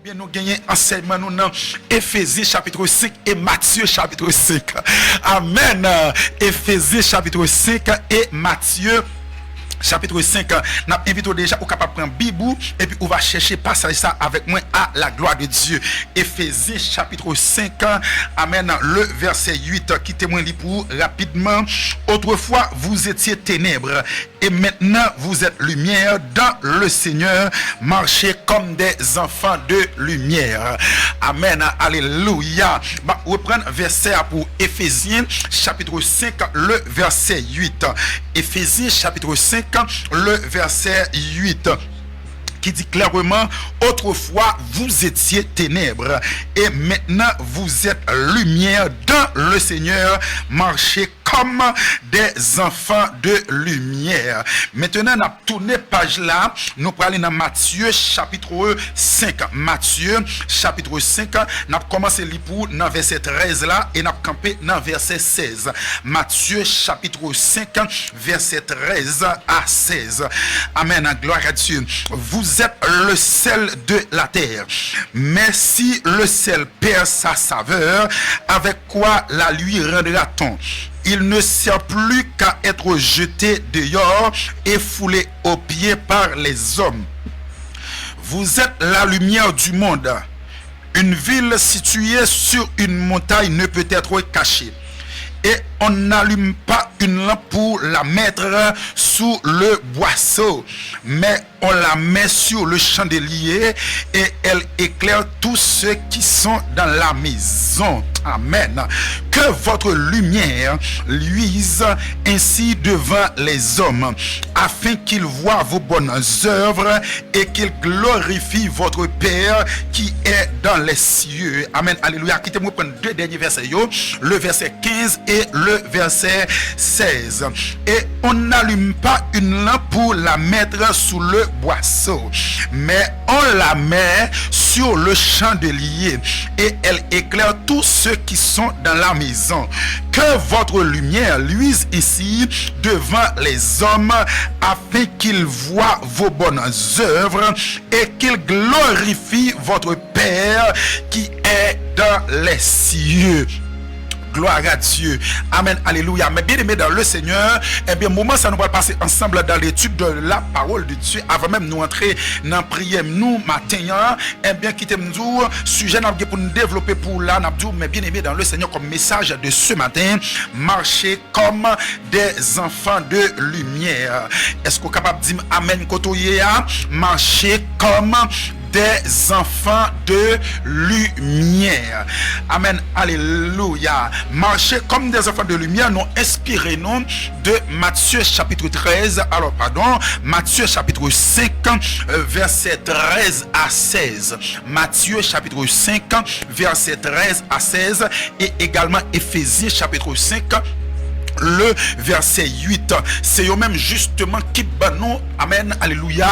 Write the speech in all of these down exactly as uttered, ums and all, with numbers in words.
Ebyen, nou genyen ansèyman nou nan Efezyen chapit senk e Matye chapit senk. Amèn. Efezyen chapit senk e Matye chapit senk. N ap envite w deja, ou kapab pran Bib ou, epi ou va chèche pasaj sa avèk mwen, à la gloire de Dieu. Efezyen chapit senk, amèn, le verset huit. Kite mwen li pou ou rapidman. Autrefois, vous étiez ténèbres, et maintenant vous êtes lumière dans le Seigneur, marchez comme des enfants de lumière. Amèn, alelouya. M ap reprann vèsè a pou Efezyen, chapit senk, le verset huit. Efezyen, chapit senk, le verset huit, ki di klèman, autrefois vous étiez ténèbres, et maintenant vous êtes lumière dans le Seigneur, marchez comme des enfants de lumière. Mentnan, n ap tounen paj la, nou prale nan Matye chapit senk. Matye chapit senk, n ap kòmanse li pou nan vèsè trèz la e n ap kanpe nan vèsè sèz. Matye chapit senk, vèsè trèz a sèz. Amèn, gloire à Dieu. Vous êtes le sel de la terre. Mais si le sel perd sa saveur, avec quoi la lui rendra-t-on? Il ne sert plus qu'à être jeté dehors et foulé aux pieds par les hommes. Vous êtes la lumière du monde. Une ville située sur une montagne ne peut être cachée. Et on n'allume pas une lampe pour la mettre sous le boisseau, mais on la met sur le chandelier et elle éclaire tous ceux qui sont dans la maison. Amen. Que votre lumière luise ainsi devant les hommes, afin qu'ils voient vos bonnes œuvres et qu'ils glorifient votre Père qui est dans les cieux. Amen. Alelouya. Kite m reprann de dènye vèsè yo, le verset quinze et le verset seize. Et on n'allume pas une lampe pour la mettre sous le boisseau, mais on la met sur le chandelier, et elle éclaire tous ceux qui sont dans la maison. Que votre lumière luise ainsi devant les hommes, afin qu'ils voient vos bonnes œuvres et qu'ils glorifient votre Père qui est dans les cieux. Gloire à Dieu. Amen. Alelouya. Mes bien-aimés dans le Seigneur, ebyen, moman sa nou pral pase ansanm dans l'étude de la parole de Dieu. Avan menm nou antre nan priyè nou maten an, ebyen, kite m di w, sijè n ap gen pou n devlope pou w la, n ap di w, mes bien-aimés dans le Seigneur, comme message de ce matin, marchez comme des enfants de lumière. Èske w kapab di m amèn kote w ye a? Marchez comme des enfants de lumière. Amen. Alelouya. Marchez comme des enfants de lumière, nou enspire nou de Matthieu chapitre treize, alors pardon, Matthieu chapitre cinq, euh, verset treize à seize. Matthieu chapitre cinq, verset treize à seize, et également Éphésiens chapitre cinq, le verset huit. Se yo menm justement ki ban nou, amen, alelouya,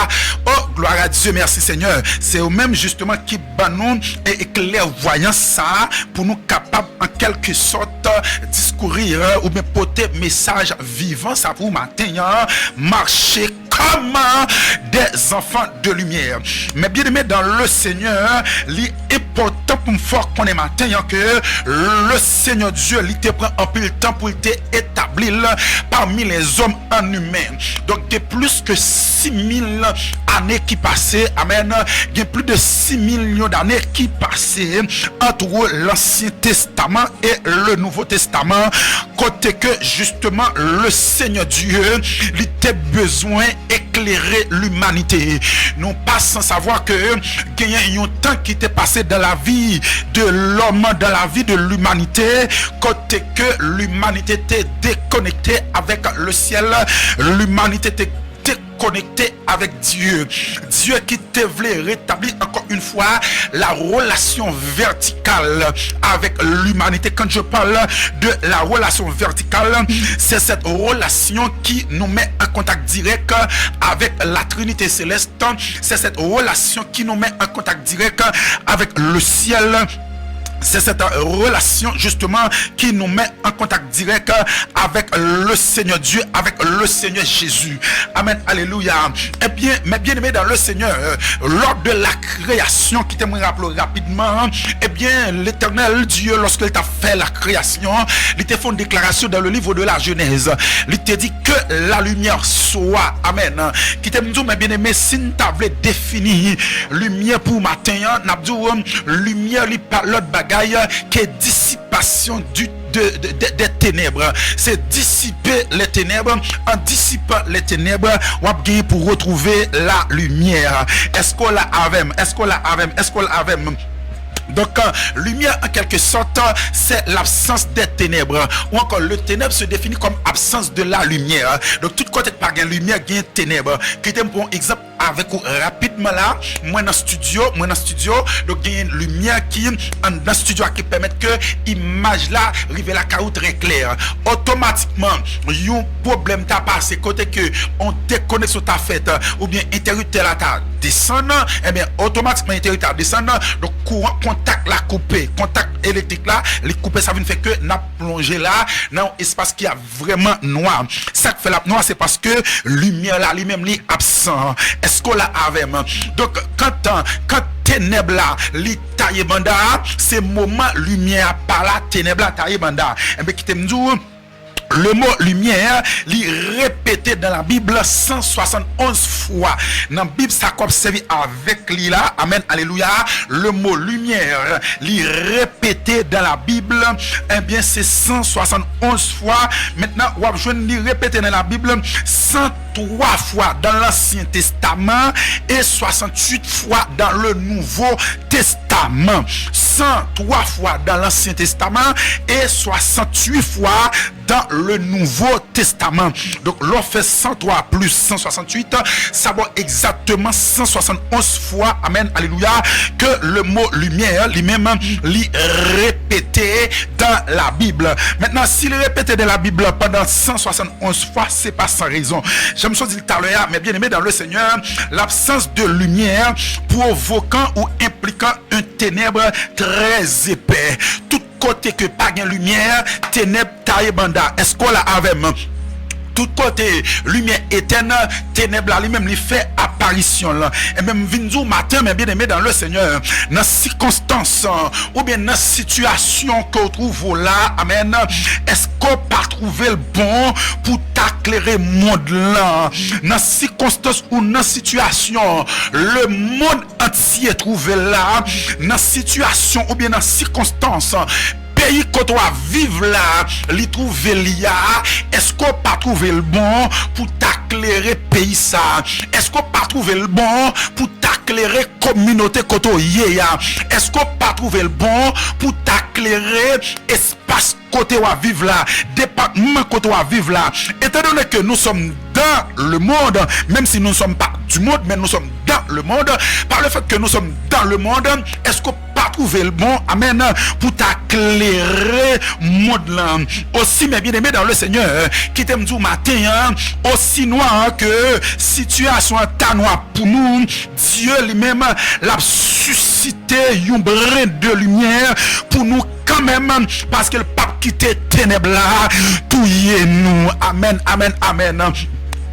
oh, gloire à Dieu, merci Seigneur, se yo menm justement ki ban nou e, e klèvwayans sa a pou nou kapab, an kèlke sòt, diskourir oubyen pote mesaj vivan sa pou maten an, marchez comme des enfants de lumière. Mes bien-aimés dans le Seigneur, li enpòtan pou m fè w konnen maten an ke le Seigneur Dieu, li te pran anpil tan pou l te etabli l parmi les hommes en humain. Donk, gen plis ke sis mil ane ki pase, amen, gen plis de sis milyon dane ki pase entre l'Ancien Testament et le Nouveau Testament, kote ke, justement, le Seigneur Dieu, li te bezwen éclairer l'humanité. Nou pa san savwa ke genyen yon tan ki te pase dans la vie de l'homme, dans la vie de l'humanité, kote ke l'humanité te déconnectée avec le ciel, l'humanité te te konekte avèk Dye. Dye ki te vle retabli ankò yon fwa la relasyon vètikal avèk limanite. Quand je parle de la relation verticale, c'est cette relation qui nous met en contact direct avec la Trinité céleste. C'est cette relation qui nous met en contact direct avec le ciel. C'est cette relation justement qui nous met en contact direct avec le Seigneur Dieu, avec le Seigneur Jésus. Amen, alléluia. Eh bien, mes bien-aimés dans le Seigneur, lors de la création, kite mwen raple rapidman, eh bien, l'Éternel Dieu, lorsque il t'a fait la création, il te fait une déclaration dans le livre de la Genèse. Il te dit que la lumière soit. Amen. Kite m di w, mes bien-aimés, si n ta vle defini limyè pou maten an, n ap di w, limyè li pa lòt bagay ke disipasyon du de, de, de, des ténèbres. Se disipe les ténèbres. An disipant les ténèbres, w ap genyen pou retwouve la limyè. Èske w la avè m? Èske w la avè m? Èske w la avè m? Donk, limyè, an kèlke sòt, se l'absence des ténèbres. Ou ankò, le ténèbre se définit comme absence de la lumière. Donk, tout kote k pa gen limyè, gen tenèb. Kite m pran yon egzanp avèk ou rapidman la. Mwen nan estidyo, mwen nan estidyo, donk genyen limyè ki anndan estidyo a ki pèmèt ke imaj la rive lakay ou trè klè. Otomatikman, yon pwoblèm ta pase kote ke yon dekoneksyon ta fèt, oubyen entèriptè la ta desann, ebyen, otomatikman entèriptè a desann, donk kouran kontak la koupe, kontak elektrik la, li koupe, sa vin fè ke n ap plonje la nan yon espas ki ap vrèman nwa. Sa k fè l ap nwa, se paske limyè la li menm li absan. Èske w la avè m? Donk, kan, kan tenèb la li taye banda a, se moman limyè a pa la, tenèb la taye banda a. Enben, kite m di w, le mot lumière, li repete dans la Bible cent soixante-onze fwa. Nan Bib sa k w ap sèvi avèk li la, amèn, alelouya, le mot lumière, li repete dans la Bible, ebyen, se cent soixante-onze fwa. Mentnan, w ap jwenn li repete nan la Bib cent trois fois dans l'Ancien Testament et soixante-huit fois dans le Nouveau Testament. Cent trois fois dans l'Ancien Testament et soixante-huit fois dans le Nouveau Testament. Donk, lè w fè cent trois plus cent soixante-huit, sa ba w egzakteman cent soixante-onze fwa, amèn, alelouya, ke le mot lumière, li menm, li repete dans la Bible. Mentnan, si li repete dans la Bible pandan cent soixante-onze fwa, se pa san rezon. Jan m sot di l talè a, mes bien-aimés dans le Seigneur, l'absence de lumière provoquant ou impliquant un ténèbre très épais. Tout kote ke pa gen limyè, tenèb taye banda. Èske w la avè m? Tout kote limyè etèn, tenèb la li menm li fè aparisyon l. Ebyen, m vin di w maten, mes bien-aimés dans le Seigneur, nan sikonstans, oubyen nan sitiyasyon ke w twouve w la, amèn, èske w pa twouve l bon pou ta klere mond lan? Nan sikonstans ou nan sitiyasyon lemonn antye twouve l la, nan sitiyasyon oubyen nan sikonstans peyi kote w ap viv la, li twouve li a, èske w pa twouve l bon pou ta klere peyi sa a? Èske w pa twouve l bon pou ta klere kominote kote w ye a? Èske w pa twouve l bon pou ta klere espas kote w ap viv la, depatman kote w ap viv la? Étant donné que nous sommes dans le monde, même si nous ne sommes pas du monde, mais nous sommes dans le monde, par le fait que nous sommes dans le monde, èske w pa twouve l bon, amèn, pou ta klere mond lan? Osi, mes bien-aimés dans le Seigneur, kite m di w maten an, osi nwa ke sitiyasyon an ta nwa pou nou, Dye li menm, l ap sisite yon bren de limyè pou nou kanmenm, paske l p ap kite tenèb la touye nou. Amèn, amèn, amèn.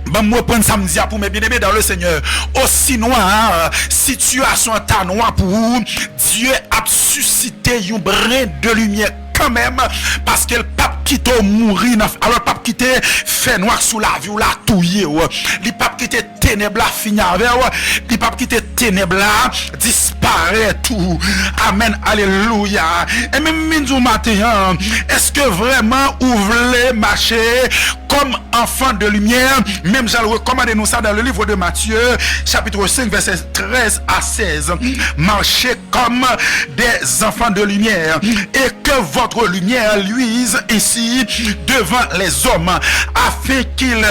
Ban m reprann sa m di a pou mes bien-aimés dans le Seigneur. Osi nwa sitiyasyon an ta nwa pou ou, Dye ap sisite yon bren de limyè kanmenm, paske l p ap kite w mouri nan, alò l p ap kite fènwa k sou lavi w la touye w. Li p ap kite tenèb la fini avè w. Li p ap kite tenèb la disparèt ou. Amèn, alelouya. E menm m vin di w maten an, èske vrèman ou vle mache kòm enfants de lumière, menm jan l rekòmande nou sa dans le livre de Matthieu, chapitre cinq, versets treize à seize. Marchez comme des enfants de lumière, et que votre lumière luise ainsi devant les hommes, afin qu'ils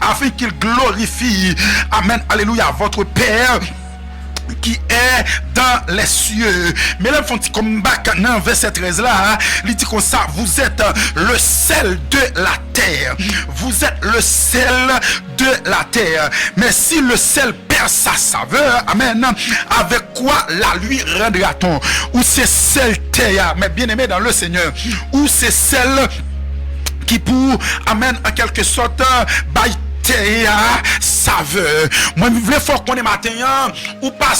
afin qu'ils glorifient, amen, alléluia, votre Père qui est dans les cieux. Men lè m fè yon ti comeback nan vèsè trèz la, li di konsa, vous êtes le sel de la terre. Vous êtes le sel de la terre. Mais si le sel perd sa saveur, amen, avec quoi la lui rendra-t-on? Ou se sel tè a, mes bien-aimés dans le Seigneur. Ou se sel ki pou, amen, an kèlke sòt, bay tè a savè. Mwen vle fè w konnen maten an, ou pa,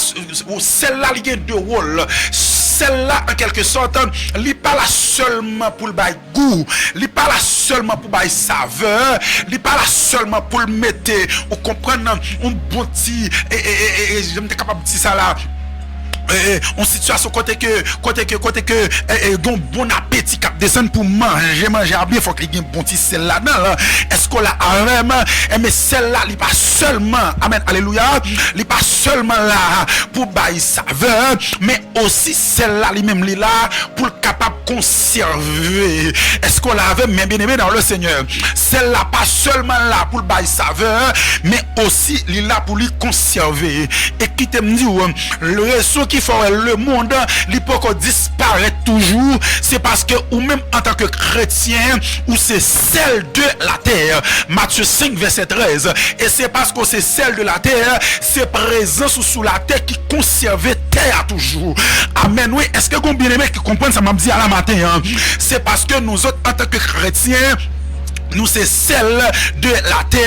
ou sèl la, li gen de wòl. Sèl la, an kèlke sòt, li pa la sèlman pou l bay gou, li pa la sèlman pou bay savè, li pa la sèlman pou l mete, ou konprann, yon bon ti, e, e, e, e, e, jan m te kapab di sa la, e, e, yon sitiyasyon kote ke, kote ke, kote ke, e, e, gen yon bon apeti k ap desann pou manje, manje a byen, fòk li gen bon ti sèl ladan l. Èske w la avè m? Enben, sèl la, li pa sèlman, amen, alelouya, li pa sèlman la pou bay savè, men osi sèl la, li menm, li la pou l kapab konsève. Èske w la avè m, mes bien-aimés dans le Seigneur? Sèl la pa sèlman la pou l bay savè, men osi li la pou li konsève. E kite m di w, rezon ki fè w wè lemonn li poko disparèt toujou, se paske ou menm antanke kretyen, ou se sèl de la tè. Matye senk, vèsè trèz. E se paske w se sèl de la tè, se prezans ou sou la tè ki konsève tè a toujou. Amèn, wi. Èske gon byeneme ki konprann sa m ap di a la maten an? Se paske nou zòt, antanke kretyen, nou se sèl de la tè,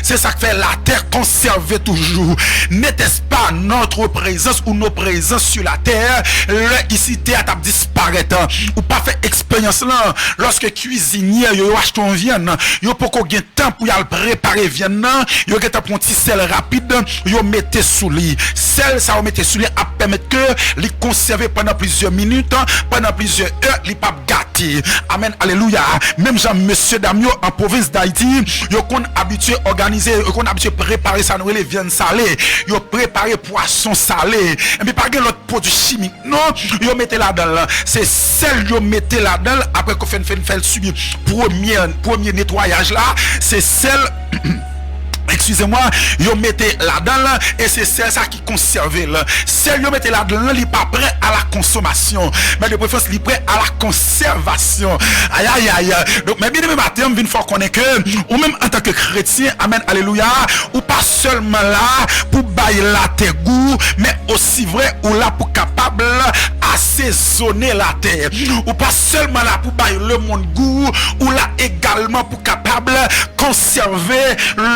se sa k fè la tè konsève toujou. N'était-ce pas notre présence ou nos présences sur la terre, lè isi tè a t ap disparèt? Ou pa fè eksperyans lan, lòske kwizinyè yo, yo achte yon vyann, yo poko gen tan pou y al prepare vyann nan, yo gentan pran yon ti sèl rapid, yo mete sou li. Sèl sa yo mete sou li ap pèmèt ke li konsève pandan plizyè minit, pandan plizyè è, li p ap gate. Amèn, alelouya. Menm jan mesye dam yo an pwovens Dayiti, yo konn abitye òganize, yo konn abitye prepare sa nou rele vyann sale. Yo prepare pwason sale. Epi pa gen lòt pwodui chimik non, yo mete ladan l. Se sèl yo mete ladan l, apre ke fin, fin fè l sibi premye, premye netwayaj la, se sèl, excusez-moi, yo mete ladan l, e se sèl sa ki konsève l. Sèl yo mete ladan l, li pa prè a la konsomasyon, men de preferans, li prè a la konsèvasyon. Ayayay. Donk, mes bien-aimés, maten an, m vin fè w konnen ke ou menm, antanke kretyen, amèn, alelouya, ou pa sèlman la pou bay latè gou, men osi vre ou la pou kapab asezone latè. Ou pa sèlman la pou bay lemonn gou, ou la egalman pou kapab konsève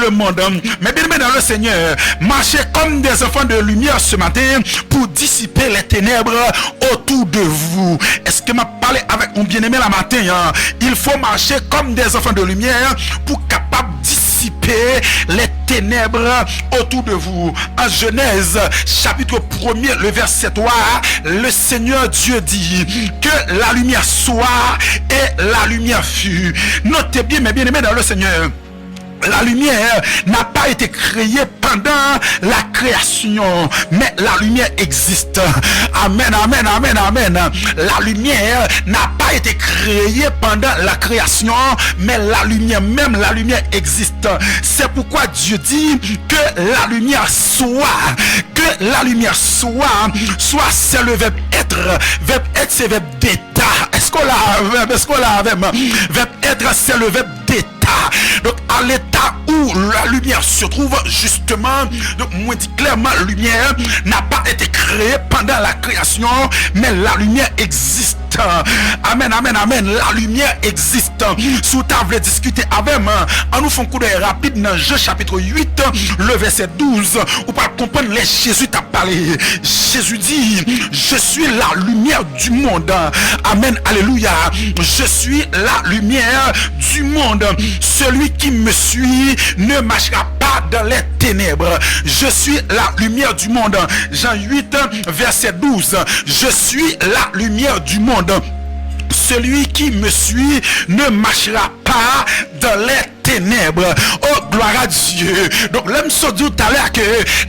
lemonn. Mes bien-aimés dans le Seigneur, marchez comme des enfants de lumière ce matin pour dissiper les ténèbres autour de vous. Èske m ap pale avèk yon byeneme la maten an? Il faut marcher comme des enfants de lumière pou kapab disipe les ténèbres autour de vous. En Genèse, chapitre premier, le verset trois, le Seigneur Dieu dit que la lumière soit et la lumière fut. Notez bien, mes bien-aimés dans le Seigneur. La lumière n'a pas été créée pendant la création, mais la lumière existe. Amen, amen, amen, amen. La lumière n'a pas été créée pendant la création, mais la lumière même, la lumière existe. C'est pourquoi Dieu dit que la lumière soit, que la lumière soit, soit c'est le verbe être. Verbe être, c'est verbe d'état. Èske w la avè m? Èske w la avè m? Verbe être, c'est le verbe d'état. Donc, à l'état où la lumière se trouve, justement, donc, mwen di klèman, limyè n'a pas été créée pendant la création, mais la lumière existe. Amen, amen, amen. La lumière existe. Si w ta vle diskite avè m, ann nou fè yon koudèy rapid nan Jan chapit uit, le vèsè douz, ou pral konprann lè Jezi t ap pale. Jésus dit, je suis la lumière du monde. Amen, alléluia. Je suis la lumière du monde. Celui qui me suit ne marchera pas dans les ténèbres. Je suis la lumière du monde. Jean huit, verset douze. Je suis la lumière du monde. Celui qui me suit ne marchera pas dans les ténèbres. Oh, gloire à Dieu. Donc, lè m sot di w talè ke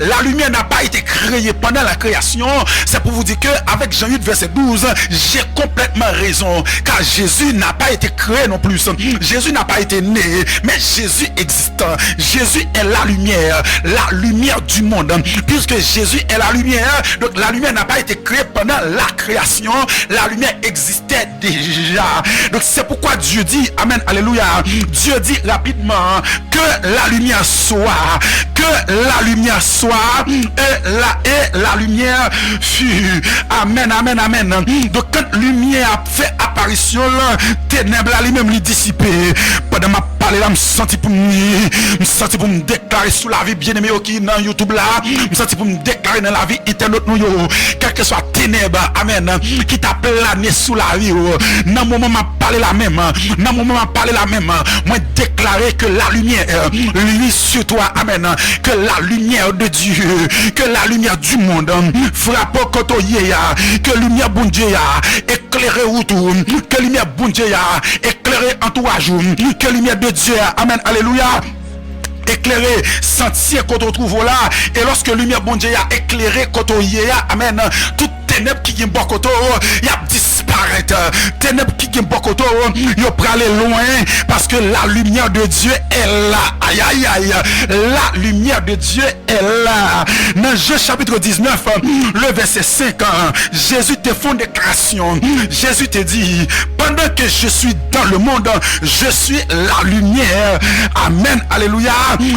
la lumière n'a pas été créée pendant la création, c'est pour vous dire que avec Jean huit, verset douze, j'ai complètement raison, car Jésus n'a pas été créé non plus. Jésus n'a pas été né, mais Jésus existe. Jésus est la lumière, la lumière du monde. Puisque Jésus est la lumière, donc la lumière n'a pas été créée pendant la création, la lumière existait déjà. Donc c'est pourquoi Dieu dit, amen, alléluia, Dieu dit rapidement, que la lumière soit, que la lumière soit, et la, et la lumière fut. Amen, amen, amen. Donc quand lumière a fait apparition, la, ténèbres la li menm li disipe. Pandan m ap pale la, m santi pou m, m santi pou m deklare sou lavi byeneme yo ki nan YouTube la, m santi pou m deklare nan lavi entènot nou yo, kèlkeswa tenèb, amen, ki ta plane sou lavi w, nan moman m ap pale la menm, nan moman m ap pale la menm, mwen deklare que la lumière luit sur toi, amen, que la lumière de Dieu, que la lumière du monde frappe kote w ye a, que lumière Bondye a éclaire wout ou, que lumière Bondye a éclaire antouraj ou, que lumière de Dieu a, amen, alléluia, éclaire santye kote w twouve w la, e lòske limyè Bondye a eklere kote w ye a, amen, tout tenèb ki gen bò kote w, y ap disparèt. Tenèb ki gen bò kote w, yo prale lwen, paske la lumière de Dieu est là. Aïe, aïe, aïe. La lumière de Dieu est là. Nan Jan chapit diznèf, le verset cinq, Jésus te fè yon deklarasyon. Jésus te di, pendant que je suis dans le monde, je suis la lumière. Amen, alléluia.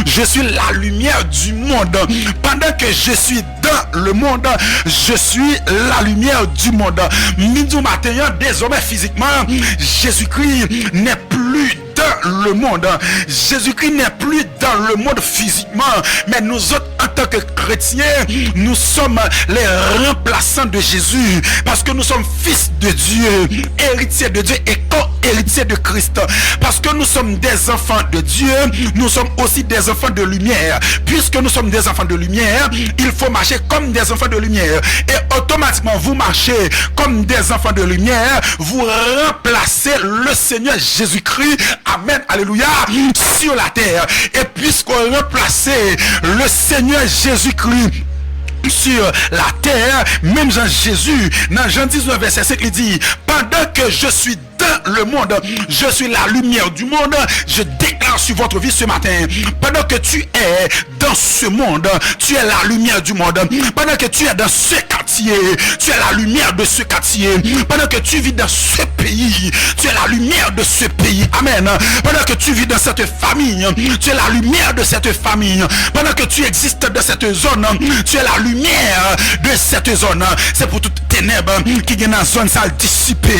Je suis la lumière du monde. Pendant que je suis dans le monde, je suis la lumière du monde. M vin di w maten an, dezòmè fizikman, Jezikri n'est plus dans le monde. Jésus-Christ n'est plus dans le monde physiquement, mais nous autres, en tant que chrétiens, nous sommes les remplaçants de Jésus, parce que nous sommes fils de Dieu, héritiers de Dieu et co-héritiers de Christ. Parce que nous sommes des enfants de Dieu, nous sommes aussi des enfants de lumière. Puisque nous sommes des enfants de lumière, il faut marcher comme des enfants de lumière. Et automatiquement, vous marchez comme des enfants de lumière, vous remplacez le Seigneur Jésus-Christ, amen, alléluia, sur la terre. Et puisqu'on remplace le Seigneur Jésus-Christ sur la terre, menm jan Jezi, nan Jan diznèf, vèsè senk, li di, pendant que je suis dans le monde, je suis la lumière du monde, je déclare sur votre vie ce matin, pendant que tu es dans ce monde, tu es la lumière du monde. Pendant que tu es dans ce quartier, tu es la lumière de ce quartier. Pendant que tu vis dans ce pays, tu es la lumière de ce pays. Amen. Pendant que tu vis dans cette famille, tu es la lumière de cette famille. Pendant que tu existes dans cette zone, tu es la lumière de cette zone. C'est pour tout tenèb ki gen nan zòn sa, l disipe,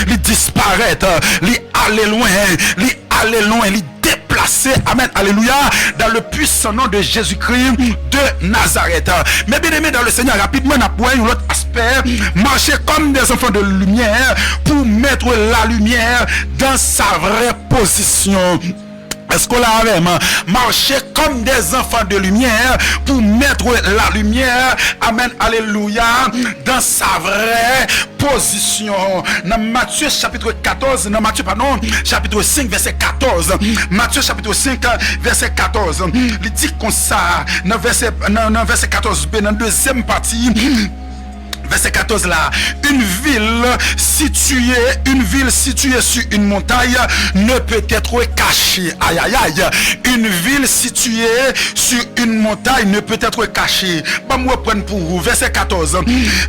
li disparèt, li ale lwen, li ale lwen, li deplase, amen, alléluia, dans le puissant nom de Jésus-Christ de Nazareth. Mes bien-aimés dans le Seigneur, rapidman, n ap wè yon lòt aspè, marcher comme des enfants de lumière pour mettre la lumière dans sa vraie position. Est-ce que là avec moi? Marcher comme des enfants de lumière pour mettre la lumière, amen, alléluia, dans sa vraie pozisyon. Nan Matye chapit katòz, nan Matye, padon, chapit senk, vèsè katòz. Matye chapit senk, vèsè katòz. Li di konsa, nan vèsè, nan, nan vèsè katòz B, nan dezyèm pati, vèsè katòz la, une ville située, une ville située sur une montagne ne peut être cachée. Aïe, aïe, aïe. Une ville située sur une montagne ne peut être cachée. Ban m reprann pou ou, vèsè katòz.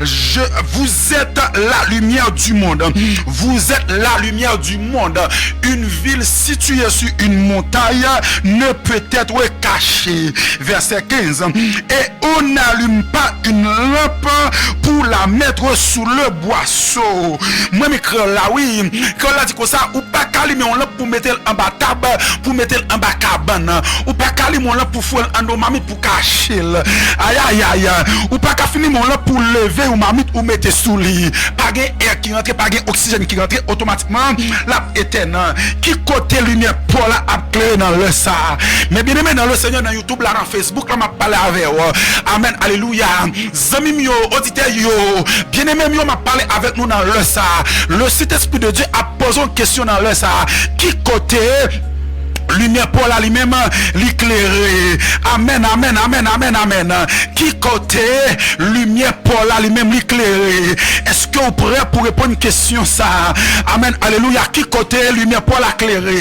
Je, vous êtes la lumière du monde. Vous êtes la lumière du monde. Une ville située sur une montagne ne peut être cachée. Vèsè kenz. Et on n'allume pas une lampe pour la mettre sous le boisseau. Mwen, men kreyòl la, wi. Kreyòl la di konsa, ou pa ka limen yon lanp pou mete l anba tab, pou mete l anba kabann. Ou pa ka limen yon lanp pou foure l anndan yon mamit pou kache l. Ayayay. Ou pa ka fin limen yon lanp pou leve yon mamit ou mete sou li. Pa gen è ki rantre, pa gen oksijèn ki rantre, otomatikman, l ap etèn. Ki kote limyè pa w la ap klere nan lè sa a? Mes bien-aimés dans le Seigneur, nan YouTube la, nan Facebook la, m ap pale avè w. Amèn, alelouya. Zanmi m yo, oditè yo, byeneme m yo, m ap pale avèk nou nan lè sa a. Le Saint-Esprit de Dieu ap poze yon kesyon nan lè sa a. Ki kote Limyè pa w la li menm, li klere. Amèn, amèn, amèn, amèn, amèn. Ki kote limyè pa w la li menm li klere? Èske w prè pou reponn kesyon sa a? Amèn, alelouya. Ki kote limyè pa w la klere?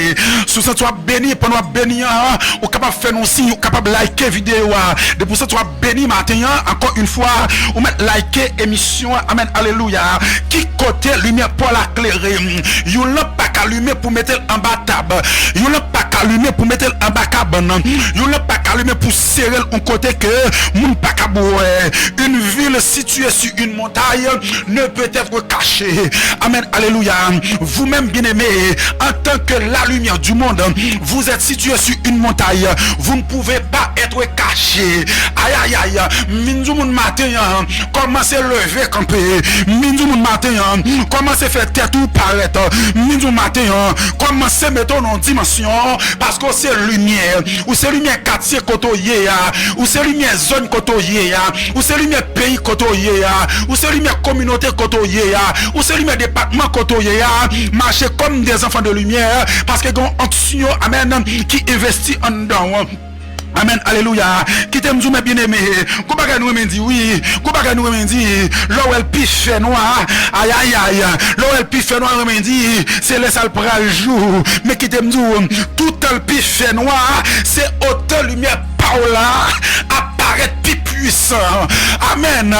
Si w santi w ap beni, pandan w ap beni an, ou kapab fè nou siy, ou kapab like videyo a. Depi w santi w ap beni maten an, ankò yon fwa, ou mèt like emisyon an. Amèn, alelouya. Ki kote limyè pa w la klere? Yon lanp pa ka limen pou mete l anba tab. Yon lanp pa ka limen pou mete l anba kabann. Yon lanp pa ka limen pou sere l yon kote ke moun pa ka wè. Une ville située sur une montagne ne peut être cachée. Amèn, alelouya. Vous-même, bien-aimés, en tant que la lumière du monde, vous êtes situés sur une montagne. Vous ne pouvez pas être cachés. Ay, ay, ay. M vin di w moun maten an, kòmanse leve kanpe. M vin di w moun maten an, kòmanse fè tèt ou parèt. M vin di w maten an, kòmanse mete w nan yon dimansyon, paske w se limyè. Ou se limyè katye kote w ye a. Ou se limyè zòn kote w ye a. Ou se limyè peyi kote w ye a. Ou se limyè kominote kote w ye a. Ou se limyè depatman kote w ye a. Mache comme des enfants de lumière, paske gen yon onksyon, amèn, ki envesti anndan w. Amèn, alelouya. Kite m di w, men byeneme, gon bagay nou renmen di, wi. Gon bagay nou renmen di, lè w wè l pi fè nwa, ayayay. Lè w wè l pi fè nwa, renmen di, se lè sa l pral jou. Men kite m di w, toutan l pi fè nwa, se otan limyè pa w la ap parèt pi pwisan. Amèn.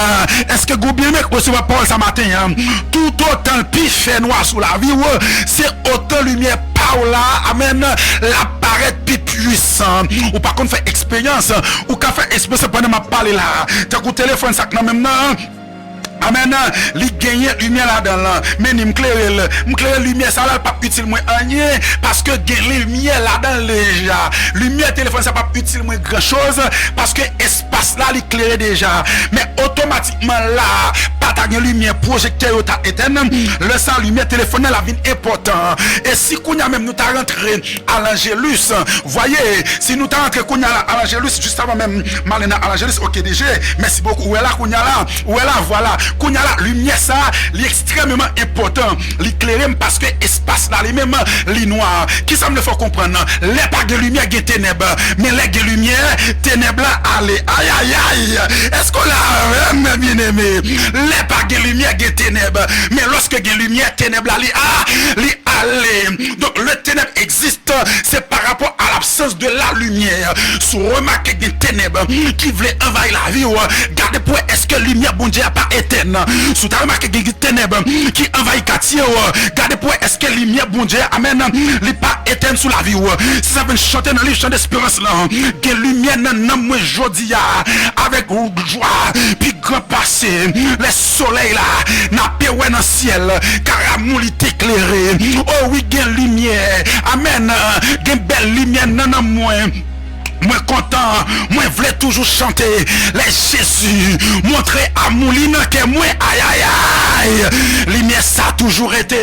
Èske gon byeneme k resevwa pawòl sa maten an? Toutotan l pi fè nwa sou lavi w, se otan limyè pa w la, amèn, l ap parèt pi pwisan. Ou pa konn fè eksperyans, ou ka fè eksperyans pandan m ap pale la. Tankou telefòn sa k nan men m nan, amèn, li genyen limyè ladan l. Men ni m klere l, m klere limyè sa la, l p ap itil mwen anyen, paske gen limyè ladan l deja. Limyè telefòn sa p ap itil mwen gran choz, paske espas la, li klere deja. Men otomatikman la, pa ta gen limyè, pwojektè yo ta etèn. Lè sa, limyè telefòn nan la vin enpòtan. E si kounye a menm nou ta rantre a Lanjelis, vwaye, si nou ta rantre kounye a la a Lanjelis, jis avan menm m ale nan a Lanjelis, oke, D J, mèsi bokou. Ou wè la kounye a la, ou wè la, vwala. Kounye a la, limyè sa, li ekstrèmeman enpòtan. Li klere m paske espas la, li menm, li nwa. Kisa m vle fè w konprann? Lè pa gen limyè, gen tenèb. Men lè gen limyè, tenèb la ale. Ayayay! Èske w la avè m, byeneme? Lè pa gen limyè, gen tenèb. Men lòske gen limyè, tenèb la, li a, li ale. Donk, le ténèbres existe, c'est par rapport à l'absence de la lumière. Si w remake gen tenèb ki vle anvayi lavi w, gade pou wè èske limyè Bondye a pa etèn. Si w ta remake gen tenèb ki anvayi katye w, gade pou wè èske limyè Bondye a, amèn, li pa etèn sou lavi w. Se sa vin chante nan liv Chan Desperans lan. Gen limyè nan nanm mwen jodi a, avèk jwa pi gran pase lè solèy la n ape wè nan syèl. Karamou li te klere. O wi, gen limyè. Amèn. Gen bèl limyè nan nanm mwen. Mwen kontan, mwen vle toujou chante. Lè Jezi montre amou li nan kè mwen, ayayay, limyè sa toujou rete.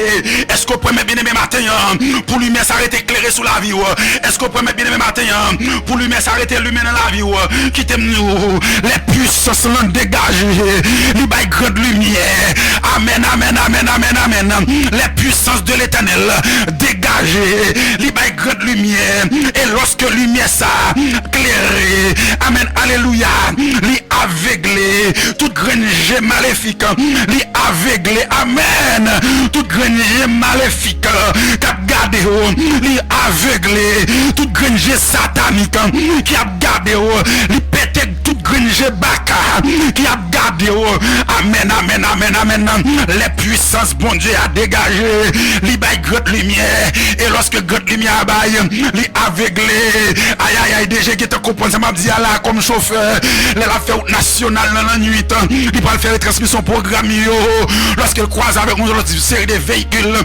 Èske w prè, men byeneme, maten an, pou limyè sa rete klere sou lavi w? Èske w prè, men byeneme, maten an, pou limyè sa rete limen nan lavi w? Kite m di w, lè pwisans lan degaje, li bay grand limyè. Amèn, amèn, amèn, amèn, amèn. Lè pwisans de Letènèl degaje, li bay grand limyè. E lòske limyè sa klere, amèn, alelouya, li avegle tout grenn je malefik. Li avegle, amèn, tout grenn je malefik k ap gade w. Li avegle tout grenn je satanik ki ap gade w. Li pete tout grenn je baka ki ap gade w. Amèn, amèn, amèn, amèn. Lè pwisans Bondye a degaje, li bay grand limyè. E lòske grand limyè a bay, li avegle. Ayayay, D J gentan konprann sa m ap di a la kòm chofè. Lè l ap fè wout nasyonal nan lannwit, li pral fè retransmisyon pwogram yo. Lòske l kwaze avèk yon lòt seri de veyikil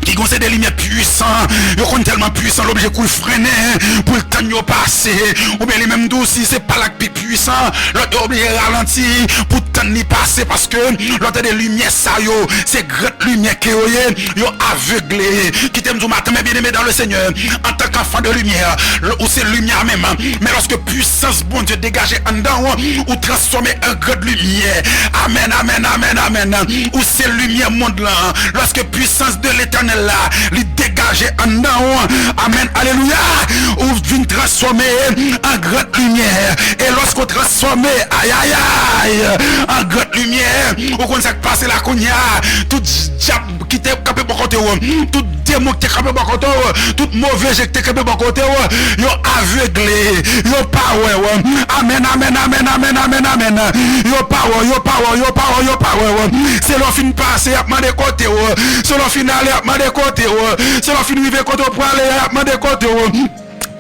ki gon seri de limyè pwisan, yo konn tèlman pwisan, l oblije kouri frennen pou l tann yo pase. Oubyen li menm tou, si se pa l ak pi pwisan, lòt yo oblije ralanti pou tann li pase, paske lòt de limyè sa yo, se grand limyè ke yo ye, yo avegle. Kite m di w maten, men byeneme dans le Seigneur, antanke enfant de lumière, ou se limyè a menm. Men lòske pwisans Bondye degaje anndan w, ou transfòme an grand limyè. Amèn, amèn, amèn, amèn. Ou se limyè mond lan. Lòske pwisans de Letènèl la, li degaje degaje anndan w. Amèn, alelouya. Ou vin transfòme an gran limyè. E lòske w transfòme, ayayay, an gran limyè, ou konn sa k pase la kounye a. Tout dyab ki te kanpe bò kote w, tout demon ki te kanpe bò kote w, tout move je ki te kanpe bò kote w, yo avegle, yo pa wè w. Amèn, amèn, amèn, amèn, amèn, amèn. Yo pa wè w, yo pa wè w, yo pa wè w, yo pa wè w. Se lè w fin pase, y ap mande kote w. Se lè w fin ale, y ap mande kote w. Se lè w fin rive kote w prale, y ap mande kote w.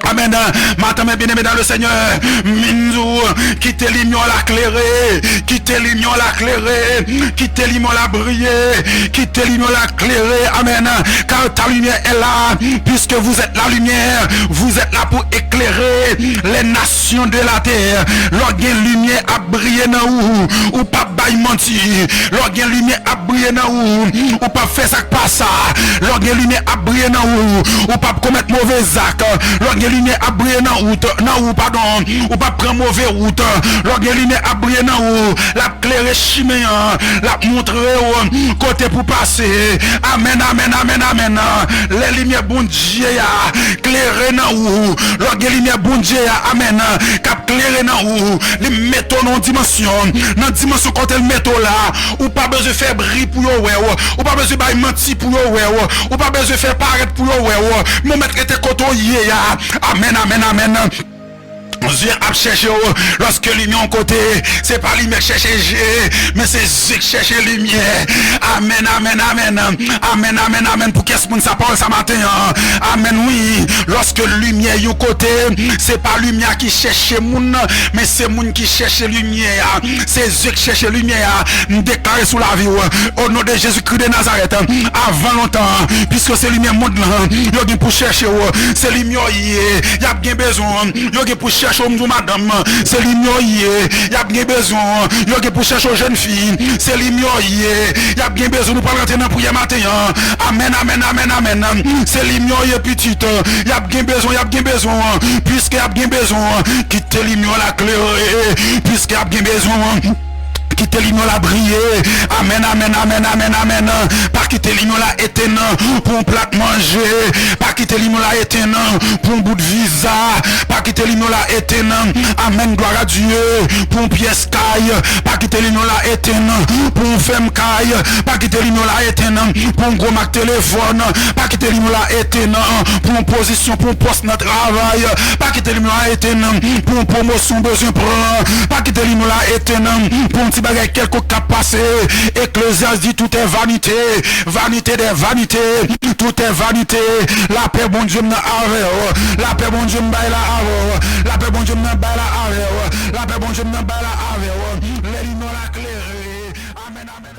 Amèn. Maten, mes bien-aimés dans le Seigneur, m vin di w, kite limyè w la klere, kite limyè w la klere, kite limyè w la briye, kite limyè w la klere. Amèn. Car ta lumière est là, puisque vous êtes la lumière, vous êtes là pour éclairer les nations de la terre. Lè w gen limyè ap briye nan ou, ou p ap bay manti. Lè w gen limyè ap briye nan ou, ou p ap fè sa k pa sa. Lè w gen limyè ap briye nan ou, ou p ap komèt move zak. Lè w gen limyè ap briye nan ou, nan ou, padon, ou p ap pran move wout. Lè w gen limyè ap briye nan ou, l ap klere chimen an, l ap montre w kote pou pase. Amèn, amèn, amèn, amèn. Lè limyè Bondye a klere nan ou, lè w gen limyè Bondye a, amèn, k ap klere nan ou, li mete w nan yon dimansyon, nan dimansyon kote l mete w la, ou pa bezwen fè bri pou yo wè w, ou pa bezwen bay manti pou yo wè w, ou pa bezwen fè parèt pou yo wè w, men w mèt rete kote w ye a. Amèn, amèn, amèn. Zye ap chèche w. Lòske limyè yon kote, se pa limyè k chèche zye, men se zye k chèche limyè. Amèn, amèn, amèn. Amèn, amèn, amèn. Pou kès moun sa pawòl sa maten an? Amèn, wi. Lòske limyè yon kote, se pa limyè a ki chèche moun nan, men se moun ki chèche limyè a. Se zye k chèche limyè a. M deklare sou lavi w, o non de Jezikri de Nazarèt, avan lontan, piske se limyè mond lan yo gen pou chèche w, se limyè w ye, y ap gen bezwen w, yo gen pou chèche w, m di w madanm, se limyè w ye, y ap gen bezwen w, yo gen pou chèche w, jèn fi, se limyè w ye, y ap gen bezwen w, nou pral rantre nan priyè maten an. Amèn, amèn, amèn, amèn. Se limyè w ye, pitit, y ap gen bezwen w, y ap gen bezwen w, piske y ap gen bezwen w, kite limyè w la klere, piske y ap gen bezwen w. Kite limyè w la briye. Amèn, amèn, amèn, amèn, amèn. Pa kite limyè w la etenn pou yon plat manje. Pa kite limyè w la etenn pou yon bout viza. Pa kite limyè w la etenn, amèn, glwa a Dye, pou yon pyès kay. Pa kite limyè w la etenn pou yon fèm kay. Pa kite limyè w la etenn pou yon gwo mak telefòn. Pa kite limyè w la etenn pou yon pozisyon, pou yon pòs nan travay. Pa kite limyè w la etenn pou yon pwomosyon w bezwen pran. Pa kite limyè w la etenn pou yon ti bagay kèlkonk k ap pase. Eklezyas di, tout est vanité, vanité des vanités, tout est vanité. Lapè Bondye m nan avè w. Lapè Bondye m bay la avè w. Lapè Bondye m nan bay la avè w. Lapè Bondye m nan bay la avè w. Lè limyè w la klere. Amèn, amèn.